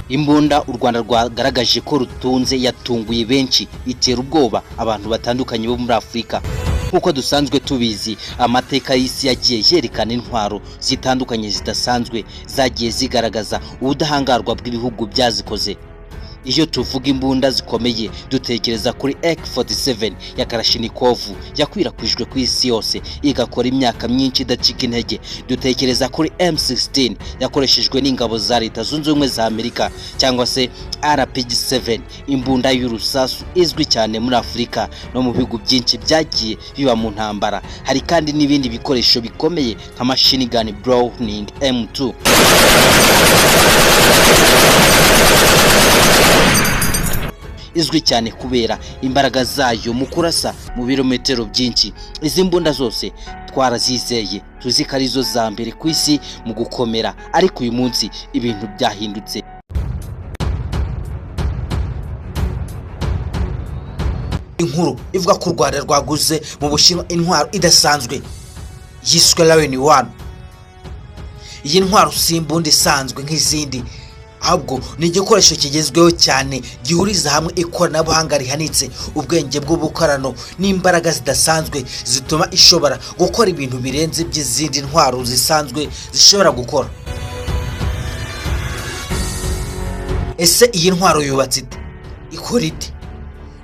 Imbunda u Rwanda rwagaragaje ko rutunze yatunguye benshi, itera ubwoba abantu batandukanye bo muri Afurika. Nk'uko dusanzwe tubizi, amateka y'isi yagiye yerekana intwaro zitandukanye zidasanzwe zagiye zigaragaza ubudahangarwa bw'ibihugu byazikoze. Iyo tuvuga imbunda zikomeye, dutekereza kuri AK-47 ya Kalashnikov yakwirakwijwe ku isi yose, igakora imyaka myinshi idacika intege. Dutekereza kuri M16 yakoreshejwe n'ingabo za Leta Zunze Ubumwe za Amerika, cyangwa se RPG-7, imbunda y'urusasu izwi cyane muri Afurika no mu bihugu byinshi byagiye biba mu ntambara. Hari kandi n'ibindi bikoresho bikomeye nka machine gun Browning M2 izwi cyane kubera imbaraga zayo mu kurasa mu birometero byinshi. Izi mbunda zose twarazizeye, tuzi ko arizo za mbere ku isi mu gukomera, ariko uyu munsi ibintu byahindutse. Inkuru ivuga ko u Rwanda rwaguze mu Bushinwa intwaro idasanzwe yiswe Lion One. Iyi ntwaro si imbunda isanzwe nk'izindi, ahubwo ni igikoresho kigezweho cyane gihuriza hamwe ikoranabuhanga rihanitse, ubwenge bw'ubukorano n'imbaraga zidasanzwe zituma ishobora gukora ibintu birenze iby'izindi ntwaro zisanzwe zishobora gukora. Ese iyi ntwaro yubatse ite? Ikora ite?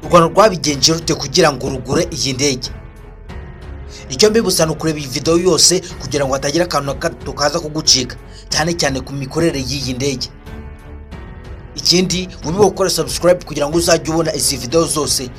U Rwanda rwabigenje rute kugira ngo rugure iyi ndege? Icyo mbibutsa ni ukureba iyi video yose kugira ngo hatagira akantu na gato kaza kugucika, cyane cyane ku mikorere y'iyi ndege. Ikindi, wibuke gukora subscribe kugira ngo uzajye ubona izi video zose.